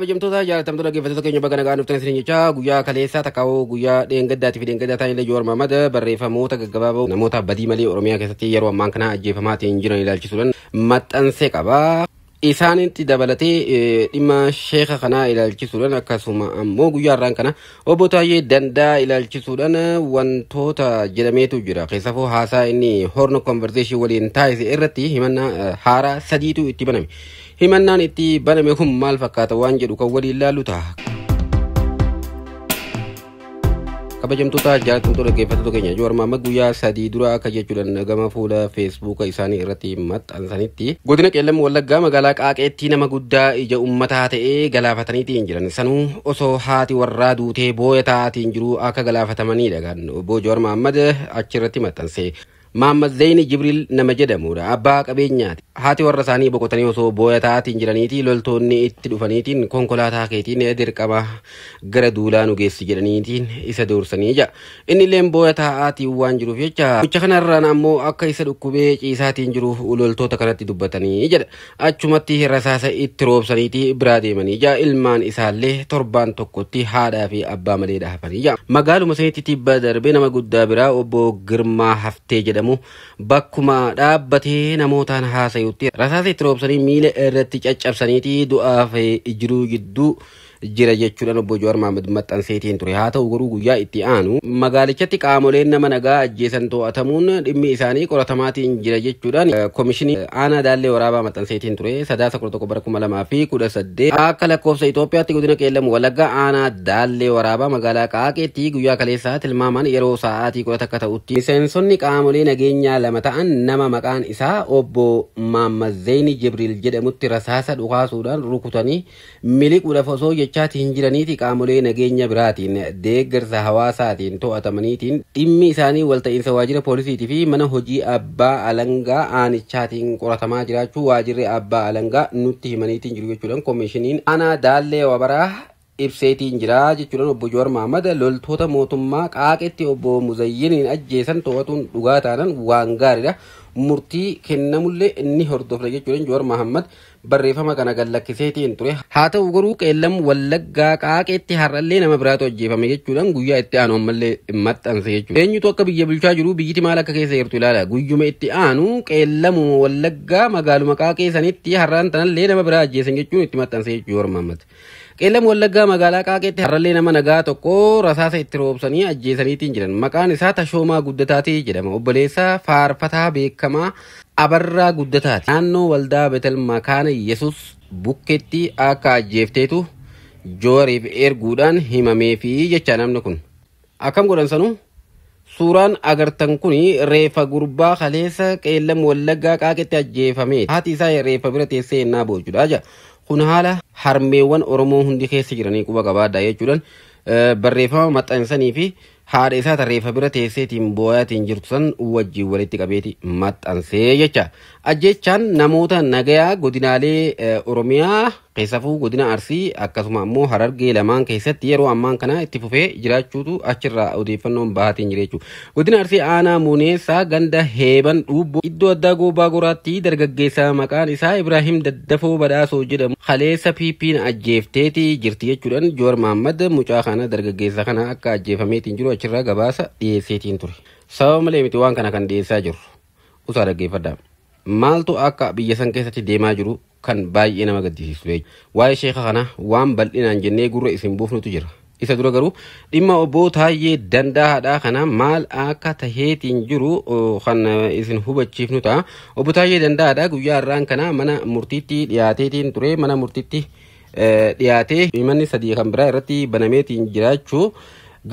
Kabajamtoota jaalatamtoota dhaggeeffattoota keenya, baga nagaan dhuftan isin jecha. Guyyaa kaleessaa takkaa'uu guyyaa dheengaddaatii fi dheengaddaa ta'anillee Jowaar Mahmad barreeffamoota gaggabaaboo namoota badii malee Oromiyaa keessatti yeroo ammaan kana ajjeefamaatiin jiran ilaalchisuudhaan maxxanse qaba. Isaanitti dabalatee dhimma sheeka kanaa ilaalchisuudhaan, akkasuma ammoo guyyaa har'aan kana obbo Taayyee Danda'a ilaalchisuudhaan wantoota jedhameetu jira. Keessafuu haasaa inni Horn Conversation waliin taasise irratti himannaa haaraa sadiitu itti baname. Himannaan itti baname kun maal fakkaata waan jedhu kan waliin ilaallu ta'a. Kabajamtoota jaalatamtoota dhaggeeffattoota keenya, Jowaar Mahmad guyyaa 3 dura akka jechuudhaan gama fuula Feesbuuka isaanii irratti maxxansanitti, godina Qeellam Wallaggaa magaalaa Qaaqeetti nama guddaa ija uummataa ta'ee galaafataniitiin jiran. Sanuu osoo haati warraa duutee booya taa'aatiin jiru akka galaafatamanidha kan obbo Jowaar Mahmad achirratti maxxanse. Mahammad Zeyni Jibriil nama jedhamudha. Abbaa qabeenyaati. Haati warra isaanii boqotanii osoo booya taa'aatiin jiraniiti loltoonni itti dhufaniitiin konkolaataa keetiin dirqama gara duulaa nu geessi jedhaniitiin isa doorsanii jira. Inni illee booya taa'aatiin waan jiruuf jecha, gocha kanarraan ammoo akka isa dhukkubee ciisaatiin jiruuf loltoota kanatti dubbatanii jedha. Achumatti rasaasa itti roobsaniiti biraa deemanii jira. Ilmaan isaallee torbaan tokkotti haadhaa fi abbaa malee dhahafanii jira. Magaaluma sanitti tibba darbee nama guddaa biraa obbo Girmaa Haftee jedhamu bakkuma dhaabbatee namootaan haasayutti rasaasa itti roobsanii miila irratti caccabsaniiti du'aaf jiruu gidduu jira jechuudhaan obbo Jawaar Mahmad maxxanseetiin ture. Haa ta'u garuu, guyyaa itti aanu magaalichatti qaamoleen nama nagaa ajjeesan to'atamuun dhimmi isaanii qoratamaatiin jira jechuudhaan koomishinii aanaa Daallee Waraabaa maxxanseetiin ture. Sadaasa 11 bara 2018 akka lakkoofsa Itoophiyaatti godina Qeellam Wallaggaa aanaa Daallee Waraabaa magaalaa Qaaqeetti guyyaa kaleessaa tilmaamaan yeroo sa'aatii 11 ta'utti miseensonni qaamolee nageenyaa lama ta'an nama maqaan isaa obbo Mahammad Zeyni Jibriil jedhamutti rasaasa dhukaasuudhaan rukutanii miliquudhaaf osoo jechaatiin jiraniiti qaamolee nageenya biraatiin deeggarsa hawaasaatiin to'atamaniitiin dhimmi isaanii walta'iinsa waajjira poolisiitii fi mana hojii abbaa alangaa aanichaatiin qoratamaa jiraachuu waajjirri abbaa alangaa nutti himaniitiin jiru jechuudhaan koomishiniin aanaa Daallee Wabaraa ibseetiin jira jechuudhaan obbo Jawaar Mahmad loltoota mootummaa Qaaqetti obbo Muzayyiniin ajjeesan to'atuun dhugaa taanan waan gaariidha. Murtii kennamullee inni hordofna jechuudhaan Jawaar Mahmad barreeffama kana gallakkiseetiin ture. Haa ta'u garuu, Qeellam Wallaggaa Qaaqeetti har'allee nama biraatu ajjeefame jechuudhaan guyyaa itti aanu ammallee maxxanse jechuudha. Eenyutu akka biyya bulchaa jiru, biyyiti maal akka keessa jirtu ilaala. Guyyuma itti aanu Qeellamuma Wallaggaa magaaluma Qaaqee sanitti har'aan tanallee nama biraa ajjeesan jechuun itti maxxanse jechuudha Jawaar Mahmad. Qeellam Wallaggaa magaalaa Qaaqeetti har'allee nama nagaa tokko rasaasa itti roobsanii ajjeesaniitiin jiran. Maqaan isaa Tashoomaa Guddataatii jedhama. Obboleessa faarfataa beekamaa Abarraa Guddataati. Naannoo waldaa Betel Makaana Yesus bukkeetti akka ajjeefteetu Jooriif erguudhaan himameefi jecha namni kun. Akkam godhan sanuu? Suuraan agartan kun reeffa gurbaa kaleessa Qeellam Wallaggaa Qaaqetti ajjeefame. Haati isaa reeffa bira teessee ennaa boochuudha jedha. Kun haala harmeewwan Oromoo hundi keessa jiranii quba qabaadha jechuudhaan barreeffama maxxansanii fi haadha isaa reeffa bira teesseetiin booyaatiin jirtu san wajjin walitti qabeeti maxxansee jecha. Ajjechaan namoota nagayaa godinaalee Oromiyaa, keessafuu godina Arsii akkasuma ammoo Harargee lamaan keessatti yeroo ammaan kana itti fufee jiraachuutu achirraa odeeffannoon bahaatiin jira jechuudha. Godina Arsii aanaa Muuneessaa ganda Heeban Dhuubboo iddoo addaa Goobaa Goraatti dargaggeessa maqaan isaa Ibraahim Daddafoo Badhaasoo jedhamu kaleessa PP'n ajjeefteeti jirti jechuudhaan Jowaar Mahmad mucaa kana, dargaggeessa kana akka ajjeefameetiin jiru achirraa gabaasa dhiyeesseetiin ture. Sababa malee miti waan kana kan dhiyeessaa jiru. Usaa dhaggeeffadhaa. Maaltu akka biyya san keessatti deemaa jiru kan baay'ee nama gaddisiisu jechuudha. Waa'ee sheeka kana waan bal'inaan jennee gurra isin buufnutu jira. Isa dura garuu dhimma obbo Taayyee Danda'aadhaa kana maal akka taheetiin jiru kan isin hubachiifnu ta'a. Obbo Taayyee Danda'aadhaa guyyaa har'aan kana mana murtiitti dhiyaateetiin ture. Mana murtiitti dhiyaatee himanni sadii kan biraa irratti banameetiin jiraachuu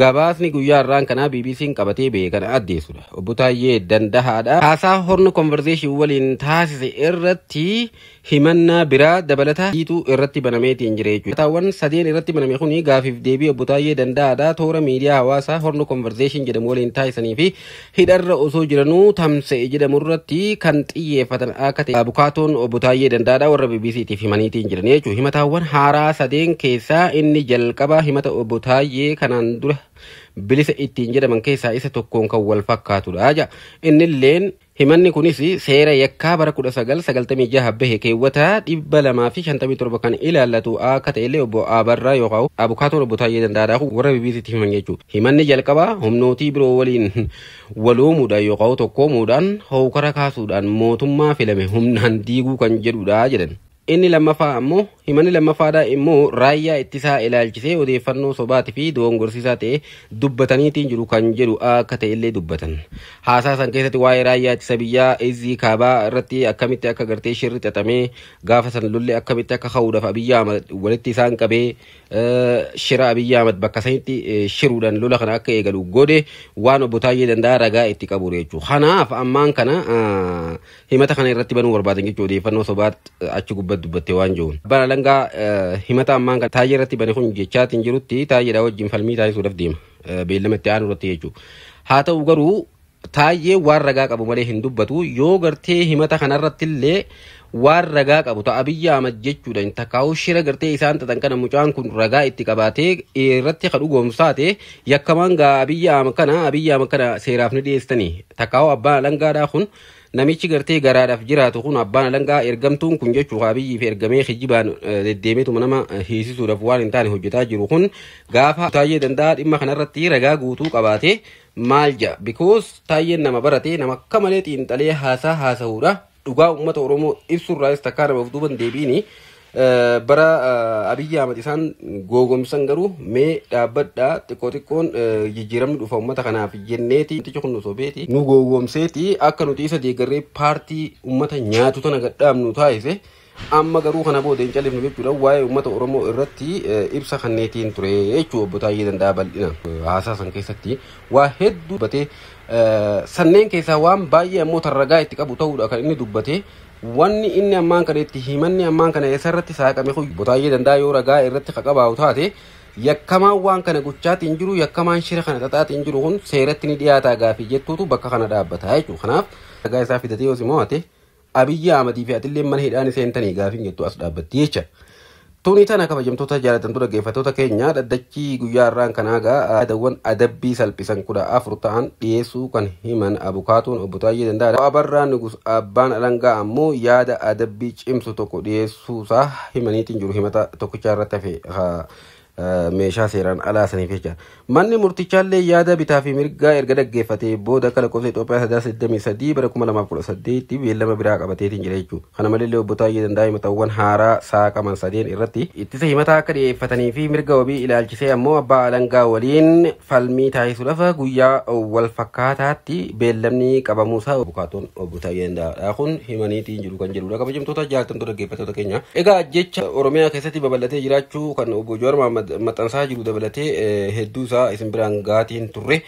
gabaasni guyyaa har'aan kanaa BBC'n qabatee ba'e kan addeessudha. Obbo Taayyee Danda'aadha. Haasaa Horn Conversation waliin taasise irratti himannaa biraa dabalataa hiituu irratti banameetiin jira jechuudha. Himataawwan sadeen irratti baname kuni gaafiif deebii obbo Taayyee Danda'aadha toora miidiyaa hawaasaa Horn Conversation jedhamu waliin taasisanii fi hidharra osoo jiranuu tamsa'e jedhamu irratti kan xiyyeeffatan akka ta'e abukaatoon obbo Taayyee Danda'aadha warra BBCtiif himaniitiin jiran jechuudha. Himataawwan haaraa sadeen keessaa inni jalqaba himata obbo Taayyee kanaan dura bilisa ittiin jedhaman keessaa isa tokkoon kan wal fakkaatudha. Innilleen Himanni kunis seera yakkaa bara 1996 bahe keewwata 257 kan ilaallatu akka ta'ellee obbo Abarraa yookaan abukaatoon obbo Taayyee Danda'aadhaa warra BBCtti himan jechuudha. Himanni jalqabaa humnootii biroo waliin waloomuudhaan yookaan tokkoomuudhaan hookara kaasuudhaan mootummaa filame humnaan diiguu kan jedhudha jedhan. Inni lammaffaa ammoo himanni lammaffaadhaa immoo raayyaa ittisaa ilaalchisee odeeffannoo sobaatii fi dogongorsiisaa ta'e dubbataniitiin jiru kan jedhu akka ta'ellee dubbatan. Haasaa san keessatti waa'ee raayyaa ittisa biyyaa izii kaabaa irratti akkamitti akka gartee shirri xaxamee gaafa san lolli akkamitti akka ka'uudhaaf Abiyyi Ahmad walitti isaan qabee shira Abiyyi Ahmad bakka sanitti shiruudhaan lola kana akka eegalu godhe waan obbo Taayyee Danda'aa ragaa itti qabu jechuudha. Kanaaf ammaan kana himata kana irratti banuu barbaadan jechuudha odeeffannoo sobaatti achi gubbatti dubbatte waan jiruun. Abbaan alangaa himata ammaan kana Taayyee irratti bane kun jechaatiin jirutti Taayyeedhaa wajjin falmii taasisuudhaaf deema. Beellama itti aanu irratti jechuudha. Haa ta'u garuu Taayyee waan ragaa qabu malee hin dubbatu yoo gartee himata kanarratti illee waan ragaa qabu ta'a Abiyyi Ahmad jechuudhaan takkaa'uu shira gartee isaan xaxan kana mucaan kun ragaa itti qabaatee irratti kan dhugoomsaate yakkamaan gaa Abiyyi Ahmad kana seeraaf ni dhiyeessanii takkaa'uu abbaan alangaadhaa kun namichi gartee garaadhaaf jiraatu kun abbaan alangaa ergamtuun kun jechuudha Abiyyiif ergamee kijibaan deddeemeetuma nama hiisisuudhaaf waan hin taane hojjetaa jiru kun gaafa Taayyee Danda'aa dhimma kanarratti ragaa guutuu qabaatee maal jedha because Taayyeen nama baratee nama akka malee xiinxalee haasaa haasa'uudha. Dhugaa uummata Oromoo ibsurraas takkaa nama of duuban deebiini bara Abiyyi Ahmad isaan googomsan garuu mee dhaabbadhaa xiqqoo xiqqoon jijjiiramni dhufa uummata kanaaf jenneeti namtichi kun nu sobeeti nu googomseeti akka nuti isa deeggarree paartii uummata nyaatu tana gadhaabnu taasise amma garuu kana booda hin callifnu jechuudha waa'ee uummata Oromoo irratti ibsa kanneetiin ture jechuu obbo Taayyee Danda'aa bal'ina haasaa san keessatti waa hedduu dubbatee sanneen keessaa waan baay'ee ammoo tarragaa itti qabu ta'uudha kan inni dubbate wanni inni ammaan kana itti himanni ammaan kana eessarratti saaqame kun obbo Taayyee Danda'aa yoo ragaa irratti qabaatu taate yakkamaan waan kana gochaatiin jiru yakkamaan shira kana xaxaatiin jiru kun seeratti ni dhiyaataa gaafii jettuutu bakka kana dhaabbata jechuudha. Kanaaf ragaa isaa fidatee yoo si mo'ate Abiyyi Ahmadii fi atillee mana hidhaan seentanii gaafiin jettu as dhaabbatti jecha. Tuni tana kabajamtoota jaalatamtoota dhaggeeffattoota keenya dhaddachii guyyaa har'aan kanaa gaa adawwan adabbii salphisan 14 ta'an dhiyeessuu kan himan abukaatuun obbo Taayyee Danda'aadha. Abarraa Nugus abbaan alangaa ammoo yaada adabbii cimsu tokko dhiyeessuusaa himaniitiin jiru himata tokkicha irratti hafe meeshaa seeraan alaa saniif jecha. Manni murtichaallee yaada bitaa fi mirgaa erga dhaggeeffatee booda akka lakkoofsa Itoophiyaa 983 bara 2018 beellama biraa qabateetiin jira jechuudha. Kana maleellee obbo Taayyee Danda'aa himatawwan haaraa saaqaman sadeen irratti ittisa himataa akka dhiyeeffatanii fi mirga wabii ilaalchisee ammoo abbaa alangaa waliin falmii taasisuudhaaf guyyaa wal fakkaataatti beellamni qabamuusaa abukaatoon obbo Taayyee Danda'aadha kun himaniitiin jiru kan jedhudha. Kabajamtoota jaallatamtoota dhaggeeffattoota keenya. Egaa jecha Oromiyaa keessatti babal'atee jiraachuu kan obbo Jawaar Mohaammed maxxansaa jiru dabalatee hedduu isaa isin biraan gaatiin turre.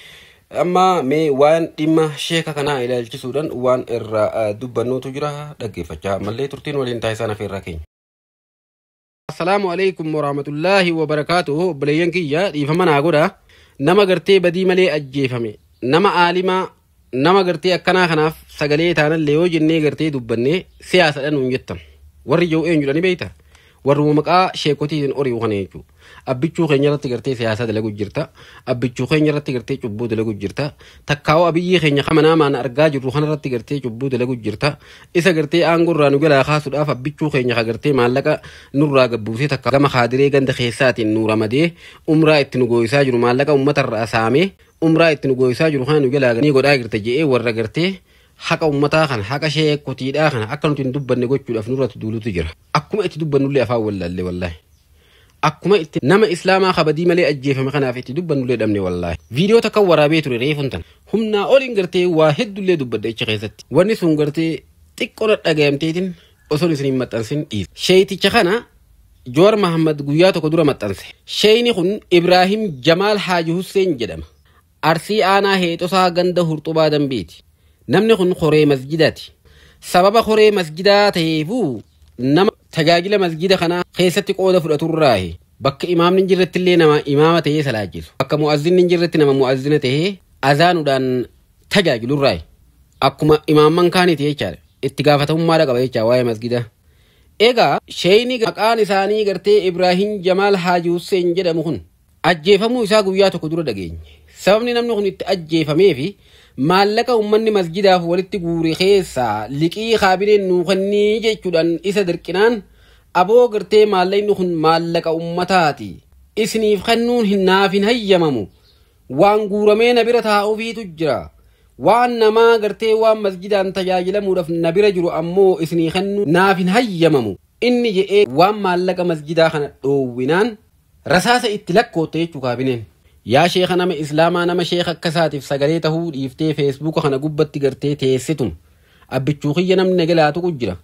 Amma mee waan dhimma sheeka kanaa ilaalchisuudhaan waan irraa dubbannuutu jira dhaggeeffachaa ammallee turtiin waliin taasisan afeerraa keenya. Assalaamu alaikum warahmatullaahi wabarakaatuhu. Obboleeyyan kiyya dhiifama naa godha. Nama gartee badii malee ajjeefame nama aalimaa nama gartee akkanaa kanaaf sagalee taanallee yoo jennee gartee dubbannee siyaasadha nuun jettan. Warri jiru eenyudha ni beekta? Warruma maqaa sheekotiitiin ori'u kana jechuudha. Abbichuu keenya irratti gartee siyaasa dalagu jirta. Abbichuu keenya irratti gartee cubbuu dalagu jirta. Takkaa'oo abiyyii keenya kamanaamaan argaa jirru kanarratti gartee cubbuu dalagu jirta. Isa gartee aangoo irraa nu jalaa kaasuudhaaf abbichuu keenya ka gartee maallaqa nurraa gabbuusee takka gama kaadiree ganda keessaatiin nu ramadee umraa itti nu gooyisaa jiru maallaqa uummatarraa saamee umraa itti nu gooyisaa jiru kana nu jalaa ni godhaa jirta je'ee warra gartee haqa uummataa kana haqa sheekotiidhaa kana akka nuti hin dubbanne gochuudhaaf nurratti duulutu jira. Akkuma itti dubbannullee afaan wallaallee wallaahi. Akkuma itti nama islaamaa kabadii malee ajjeefame kanaaf itti dubbannullee dhabne wallaahi. Viidiyoo takka waraabee ture reefuun tan. Humnaa oliin gartee waa hedduullee dubbadda icha keessatti. Wanni sun gartee xiqqoo dhagayamteetiin osoo isin hin maxxansin dhiise. Sheeticha kana Jawaar Mohaammed guyyaa tokko dura maxxanse. Sheeyni kun Ibraahim Jamaal Haaji Husseen jedhama. Arsii aanaa Heexosaa ganda Hurxubaa Dambiiti. Namni kun horee masjidaati. Sababa horee masjidaa ta'eefuu nama tajaajila masjida kanaa keessatti qooda fudhaturraahi. Bakka imaamni hin jirretti illee nama imaama ta'ee salaachisu. Bakka mu'azzinni hin jirretti nama mu'azzina ta'ee azaanuudhaan tajaajilurraahi. Akkuma imaamman kaaniiti jechaadha. Itti gaafatamummaadha qaba jecha waa'ee masgidaa. Egaa sheeyni maqaan isaanii gartee Ibraahim Jamaal Haaji Husseen jedhamu kun ajjeefamuu isaa guyyaa tokko dura dhageenye. Sababni namni kun itti ajjeefamee fi Maallaqa uummanni masjidaaf walitti guure keessaa liqii kaabineen nuu kennii jechuudhaan isa dirqinaan aboo gartee maallaqni kun maallaqa ummataati. Isiniif kennuun hin naaf hin hayyamamu. Waan guuramee na bira taa'uufiitu jira. Waan namaa gartee waan masjidaan tajaajilamuudhaaf na bira jiru ammoo isinii kennuu naaf hin hayyamamu. Inni je'ee waan maallaqa masjidaa kana dhoowwinaan rasaasa itti lakkootte jechuu kaabineen. Yaa sheeka nama islaamaa nama sheeka akka isaatiif sagalee tahuu dhiiftee feesbuuka kana gubbatti gartee teessitum. Abbichuu kiyya namni nagalaatu jira.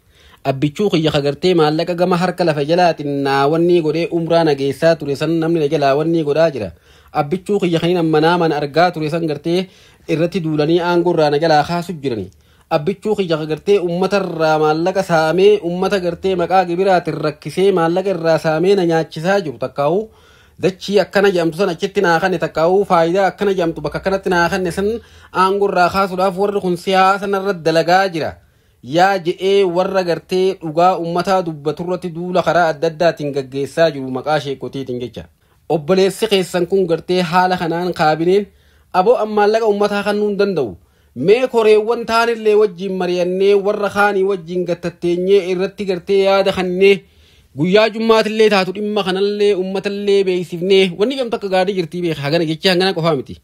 Abbichuu kiyya ka gartee maallaqa gama harka lafa jalaatiin naawwanni godhee umraa nageessaa ture san namni nagalaa wanni godhaa jira. Abbichuu kiyya kan ammanaa mana argaa ture san gartee irratti duulanii aangoo irraa nagalaa kaasu jirani. Abbichuu kiyya ka gartee uummatarraa maallaqa saamee uummata gartee maqaa gibiraatiin rakkisee maallaqa irraa saamee na nyaachisaa jiru takkaa'u. Dachii akkana jedhamtu san achitti naa kanne takkaa'uu faayidaa akkana jedhamtu bakka akkanatti naa kanne san aangoo irraa kaasuudhaaf warri kun siyaasa narra dalagaa jira. Yaa je'ee warra gartee dhugaa uummataa dubbaturratti duula karaa adda addaatiin gaggeessaa jiru maqaa sheekotiitiin jecha. Obboleessi keessan kun gartee haala kanaan kaabineen aboo maallaqa uummataa kennuu hin danda'u. Mee koreewwan taanillee wajjin mari'annee warra kaanii wajjin gattatteenyee irratti gartee yaada kannee guyyaa jummaatillee taatu dhimma kanallee uummatallee beeksifnee wanni gamta akka gaarii jirtii beeka hagana jechi hangana qofaa miti.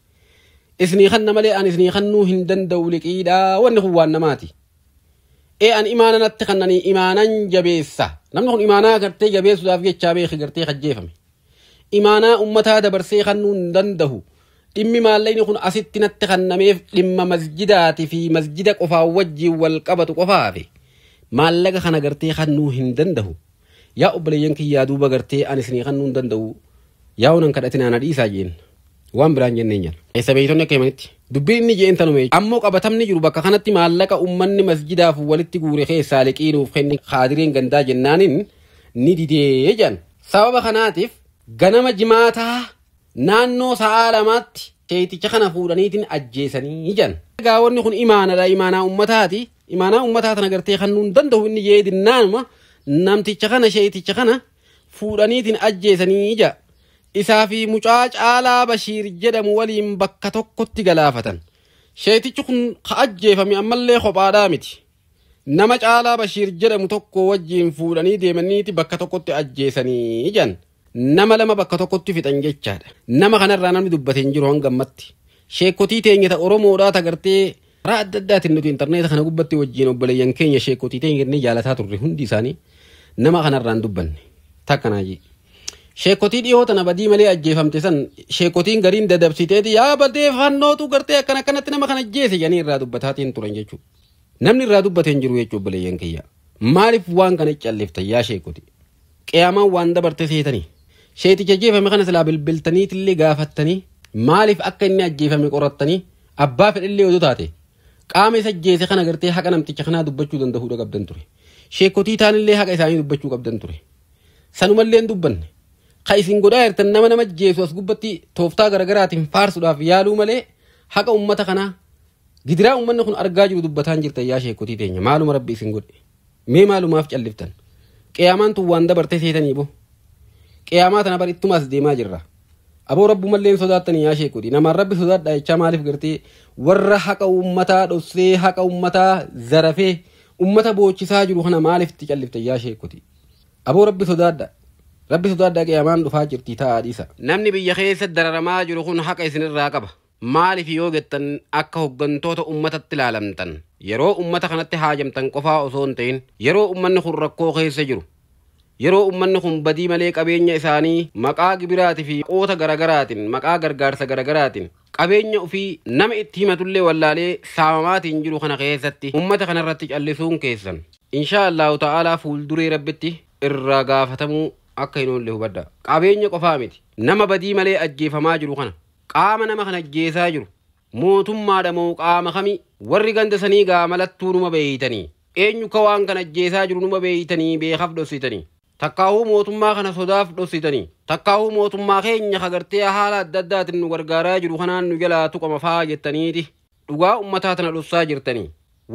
Isinii kanna malee ani isinii kannuu hin danda'u liqiidhaa wanni kun waan namaati. An imaana natti kannanii imaanan jabeessa. Namni kun imaanaa gartee jabeessuudhaaf jechaa beeki gartee kajjeefame. Imaanaa uummataa dabarsee kannuu hin danda'u. Dhimmi maallaqni kun asitti natti kannameef dhimma masjidaatii fi masjida qofaa wajjin wal qabatu qofaafi. Maallaqa kana gartee kannuu hin danda'u. Yaa obboleeyyan kiyyaa duuba gartee ani isinii kannuu hin danda'u. Yaa onan kadhatinaa na dhiisaa jeen. Waan biraan jenneen jala. Eessa beeytonni akka himanitti. Dubbiin inni jeen tanume. Ammoo qabatamni jiru bakka kanatti maallaqa uummanni masjidaaf walitti guure keessaa liqii nuuf kenni kaadireen gandaa jennaaniin ni didee jedhan. Sababa kanaatiif ganama jimaataa naannoo sa'aa 2tti sheeticha kana fuudhaniitiin ajjeesanii jedhan. Gaawwanni kun imaanadha imaanaa uummataati. Imaanaa uummataa tana gartee kannuu hin danda'u inni jee dinnaanuma namticha kana sheeticha kana fuudhaniitiin ajjeesanii jedha. Isaa fi mucaa Caalaa Bashiir jedhamu waliin bakka tokkotti galaafatan. Sheetichi kun ka ajjeefame ammallee kophaadhaa miti. Nama Caalaa Bashiir jedhamu tokko wajjin fuudhanii deemaniiti bakka tokkotti ajjeesanii jedhan. Nama lama bakka tokkotti fixan jechaadha. Nama kanarraa namni dubbate hin jiru hanga ammatti. Sheekotii teenya ta Oromoodhaa ta gartee karaa adda addaatiin nuti intarneeta kana gubbatti wajjin obboleeyyan keenya sheekotii teenya jennee jaalataa turre hundi isaanii nama kanarraa hin dubbanne. Takkanaa jee. Sheekotii dhiyoo tana badii malee ajjeefamte san sheekotiin gariin dadabsiteeti yaa badee fannootu gartee akkana akkanatti nama kana ajjeese jedhanii irraa dubbataatiin turan jechuudha. Namni irraa dubbate hin jiru jechuudha obboleeyyan kiyya. Maaliif waan kana calliftan yaa sheekotii? Qiyaamaan waan dabarte seetanii. Sheeticha ajjeefame kana silaa bilbiltaniitillee gaafattanii maaliif akka inni ajjeefame qorattanii abbaa fedhillee odoo taate qaama isa ajjeese kana gartee haqa namticha kanaa dubbachuu danda'uudha qabdan ture. Sheekotii taanillee haqa isaanii dubbachuu qabdan ture. Sanumallee hin dubbanne. Ka isin godhaa jirtan nama nama ajjeesu as gubbatti tooftaa garaagaraatiin faarsuudhaaf yaaluu malee haqa uummata kanaa gidiraa uummanni kun argaa jiru dubbataan jirtan yaa sheekotii teenya maaluma rabbi isin godhe mee maalumaaf calliftan qiyaamaan tun waan dabarte seetanii bo qiyaamaa tana bar ittumaas deemaa jirra aboo rabbumallee hin sodaattanii yaa sheekotii namaan rabbi sodaadha jechaa maaliif gartee warra haqa uummataa dhoksee haqa uummataa zarafee uummata boochisaa jiru kana maaliif itti calliftan yaa sheekotii aboo rabbi sodaadha. Rabbi sodaadhaa qiyaamaan dhufaa jirti taa'aa dhiisa. Namni biyya keessa dararamaa jiru kun haqa isinirraa qaba. Maaliif yoo jettan akka hoggantoota uummatatti ilaalamtan yeroo uummata kanatti haajamtan qofaa osoo hin ta'in yeroo uummanni kun rakkoo keessa jiru yeroo uummanni kun badii malee qabeenya isaanii maqaa gibiraatii fi qoota garagaraatiin maqaa gargaarsa garagaraatiin qabeenya ofii nama itti himatullee wallaalee saamamaatiin jiru kana keessatti uummata kanarratti callisuun keessan inshaa Allahu ta'aalaa fuulduree rabbitti irraa gaafatamuu akka hin oolle hubadha. Qabeenya qofaa miti. Nama badii malee ajjeefamaa jiru kana qaama nama kana ajjeesaa jiru mootummaadha moo qaama kamii warri ganda sanii gaamalattuu numa beeytanii eenyu ka waan kana ajjeesaa jiru numa beeytanii beekaaf dhoksitanii takkaahuu mootummaa kana sodaaf dhoksitanii takkaahuu mootummaa keenya kagartee haala adda addaatiin nu gargaaraa jiru kanaan nu jalaa tuqama faa jettaniiti dhugaa uummataa tana dhoksaa jirtanii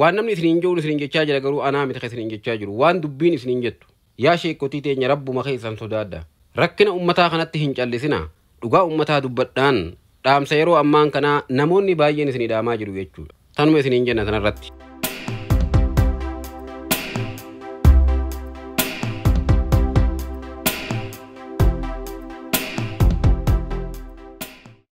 waan namni isiniin jiru isiniin jechaa jira garuu anaa miti ka isiniin jechaa jiru waan dubbiin isiniin jettu. Yaa sheekotii teenya rabbuma keessan sodaadha. Rakkina uummataa kanatti hin callisinaa. Dhugaa uummataa dubbadhaan Dhaamsa yeroo ammaan kanaa namoonni baay'een isinii dhaamaa jiru jechuudha. Tanuma isiniin jenna sanarratti.